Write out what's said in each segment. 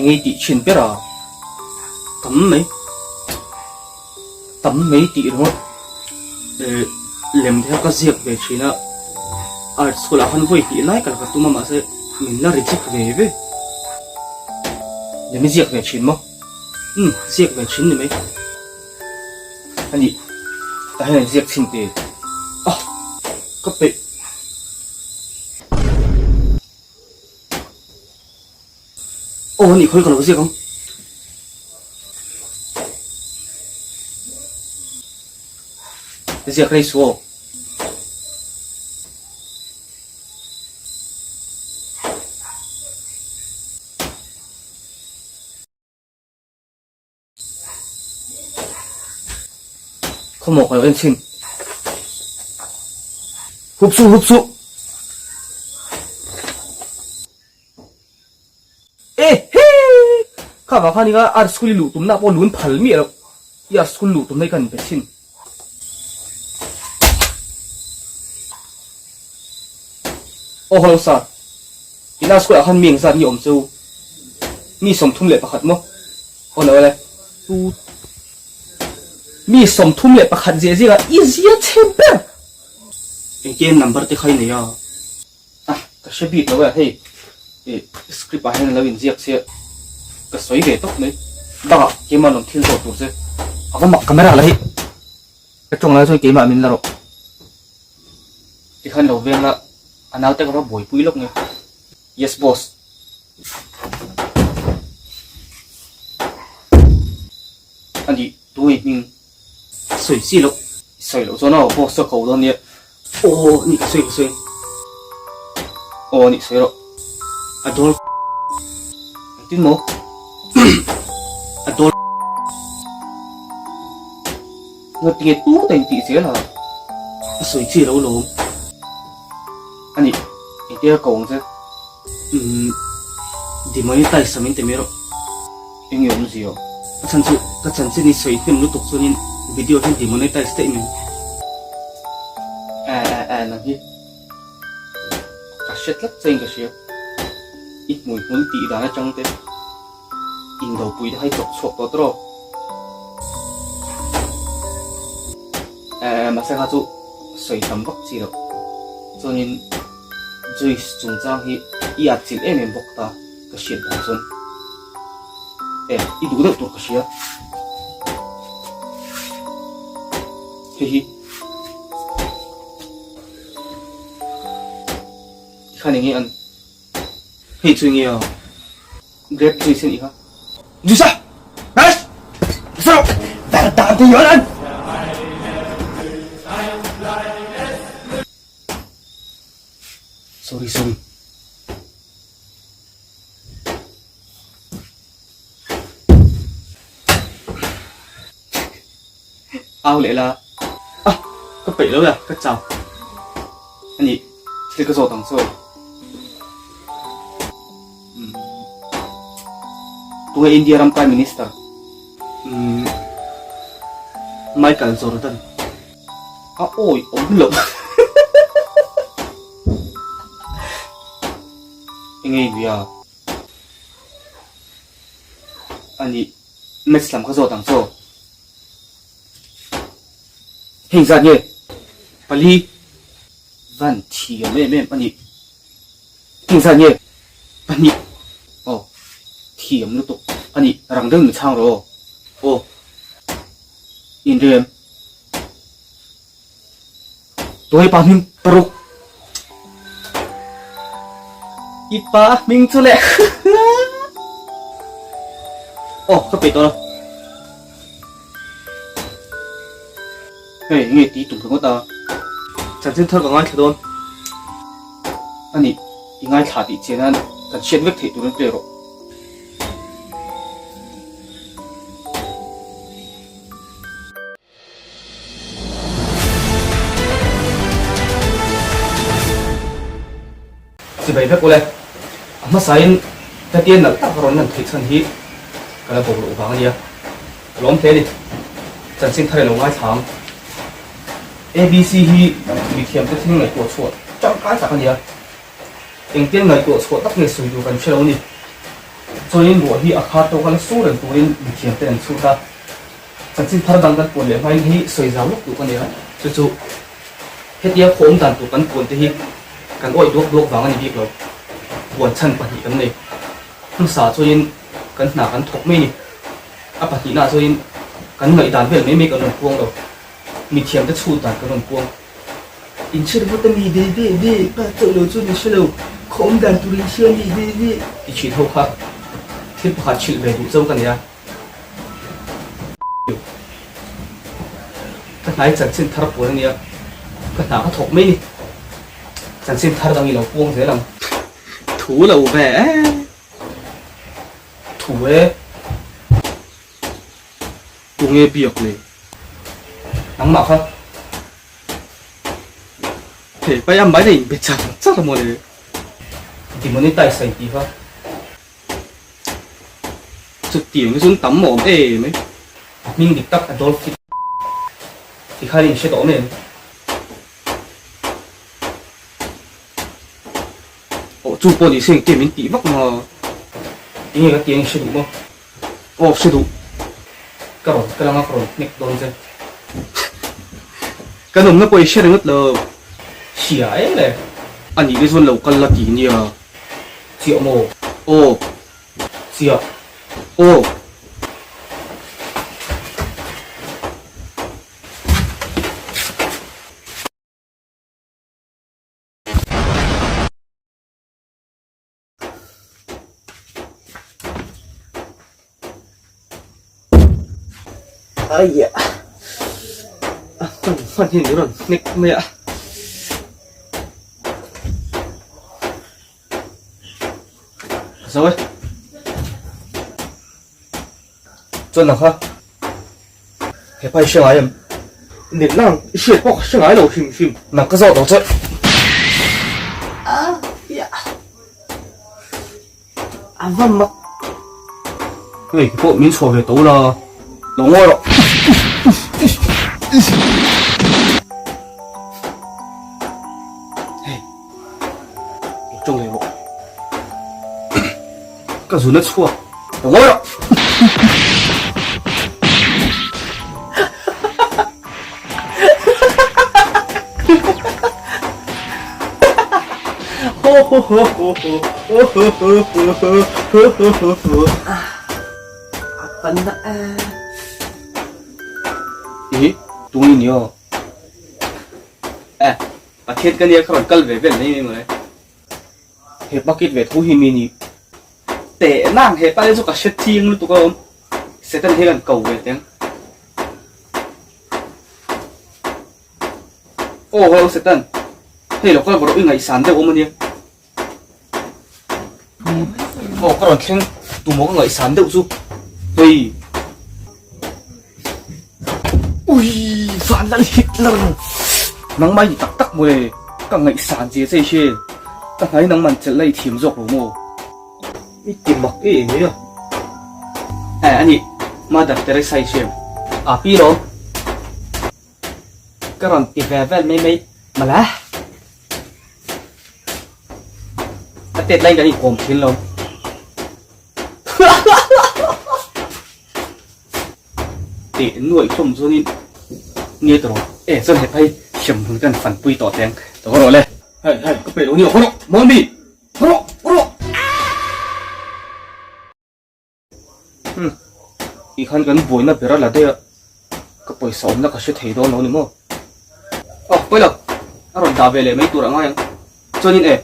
Eng ei tih thin ber a tam mai tam mai tih ringawt eh lem te kha ka ziak ve thin a art school ah khan vawi hnih lai ka la ka tum a mahse min la reject ve ve lem i ziak ve thin maw umm ziak ve thin ni mai a nih tah hian an ziak chhin te a ka peih. Aw anih khawi ka lo ziak ang. Ziak rei suh aw. Khawmawk a lo en chhin. Hup suh, hup suh! E he! Kha vang khan inga art school i luh tumna pawh lun phal miah loh. I art school luh tumna hi ka inpe chhin. Aw hello sir, in art school ah khan mi engzat nge awm cheu? Mi 31 maw? Awle awle. Tu mi 31 zia zia i zia chhe ber! Engtin number te kha i nei a? Ah ka hre bik lo e hei ih script ah hian a lo inziak che ka sawi ve tawp mai. Bakah keimah lawm thil zawh tur che a va mak camera la hi ka tawng lai chuan keimah min la rawh. Tikhan lo veng la a naute ka va buaipui lawk nge. Yes boss. A nih tu nge hming sawi chi loh i sawi loh chuan aw boss chu a ko dawn nia aw a nih ka sawi ka sawi aw a nih sawi rawh a dawl engtin maw a dawl ngatinge tu ta intih zel a a sawi chi lo lawm a nih engtia ka ko ang che. Umm demonetize a min ti mai rawh. Eng nge awmzia? A chhan chu ka chanchin i sawi hnem lutuk chuanin video hian demonetize daih mai. Eh eh eh nang hi ka hre tlat chain ka hria. I hmui hmul tih dan atang te indopui te kha i chawk chhuak tawh tawh rawh. Eh eh mahse kha chu sawi tam vak chi loh chuanin. Juice chungchang hi i atchilh em em bawk ta ka hriat dan chuan e i duh deuh tur ka hria hei hi tikhan enge an hei chu enge a grape juice anih kha juice a Sorry sorry. Au leh la. Ah, ka peih lo ya, ka chau. Ani, thil ka zawt ang chaw. Hmm. Tunge India ram Prime Minister? Hmm. Michael Jordan. A awi awm loh. Enge i nuih a? Anih maths lam kha zawt ang chaw. Hei zat nge? Pali. Van thiam em em anih. Hei zat nge? Pahnih. Aw thiam lutuk anih rang deuhin mi chhang rawh aw. Aw. Inrem. Tuai pa hming paruk. I pa hming chu le. Aw ka peih tawh lo. Hei nge ti tum ringawt a. Chanchin thar ka ngaithla dawn. Ani i ngaithla tih chian nan kan hriat vek theih turin play rawh. Chibai vek ule, a hmasain hetia nalh tak rawn lan theih chhan hi ka la bo loh vang a nia. Ka lawm hle a ni. Chanchin thar i lo ngaithla ang. ABC hi mithiamte thil ngaihtuah chhuah tangkai tak a nia. Engtin ngaihtuah chhuah tak nge sawi tur kan hre lo a ni. Chuanin ruah hi a khar tawk a la sur reng turin mithiam ten an chhut a. Chanchin thar dang kan puan leh hmain hi sawi zau lawk duh ka nei a, chu chu hetia khawm dan tur kan puan te hi kan awih duak duak vang a ni bik lo. Puan chhan pahnih kan nei. Hmasa chuanin kan hna kan thawk mai a ni. A pahnihna chuanin kan ngaihdan vel mai mai kan rawn puang lo. Mithiam te chhut dan kan rawn puang. Inchhir vut a ni ve ve ve, pa chauh lo chu ni hre lo, khawm dan tur in hria ni ve ve ti thin ho kha thil pakhat hrilh ve duh chauh ka nei a. Ka hnai chanchin thar puan a nia, ka hna ka thawk mai ni. Chanchin thar dang i lo puang zel ang. Thu lo ve e. Thu e. Tunge biak le? Nangmah kha he pai a mai na inbe char char maw le? Demonetize a intih kha chutiang hi chuan tam awm em mai. A hming dik tak Adolf Hitler ti khan in hre tawh em? Aw chu pawh ni se engtia min tih vak maw? Tinge ka tiang i hre duh maw? Aw hre duh. Ka rawn kal anga ka rawn hnek dawn che. Kan awmna pawh i hre ringawt lo. Hria em le. A nih te chuan lo kal la ti nia. Chiah maw? Aw. Chiah. Aw. Aia a hman hman hi an rawn hnek mai a. Ka zo e. Chuan nang kha hepa i hre ngai em? Nen nang i hriat pawh ka hre ngai lo hrim hrim. Nang ka zawh tawh che. A va mak. Hei pawh min chhuah ve tawh la. Lo ngawi rawh. Hei. Lo tawng leh rawh. Ka zun a chhuak. Lo ngawi rawh. Ih, tunge ni aw? Eh, Pathian ka nia kha rawn kal ve vel mai mai mawle. He bucket ve tho hi mi ni. Teh nang he pa hi chu ka hre chiang lutuk a awm. Satan hi kan ko ve teng. Aw hello Satan. Hei lo kal rawh i ngaihsan deuh awm ania. Aw ka rawn thleng tumaw ka ngaihsan deuh chu. Hei. Ui van lal Hitler. Nangmah i ni tak tak maw le. Ka ngaihsan che che hi. Ka hnai nangman chelh la i thiam zawk lo maw. I ti mak e mai a. Eh ani Mother Teresa i hriam. A pi lo. Ka rawn ti ve vel mai mai mawle. A tet laiin kan inkawm thin lo. Teh nuaih hlawm chuanin nge tawh e chuan hepa hi hremhmun kan fanpui tawh teng tawh rawh le. Hei hei ka peih lo ni haw rawh Mawlmi. Rawh rawh. Hmm. Ti khan kan buaina ber a la daih a. Ka pawisa awmna ka hre thei dawn lo ni maw? Aw, pawi lo. A rawn dah ve leh mai tur a ngai ang. Chuanin e,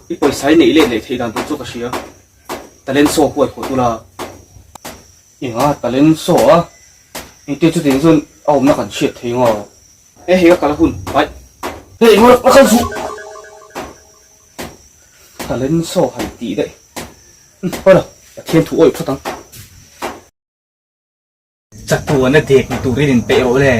i pawisa i neih let leh theih dan tur chu ka hria. Talent show huai khawh tula. Enga talent show a? Engtia chutiang chuan a awmna kan hriat thei ngaw? E hei ka kal a hun. Aih. Hei engaw la kal suh. Talent show han tih daih. Pawi lo, Pathian thu awih phawt ang. Chatuana dek ni turin inpeih rawh le.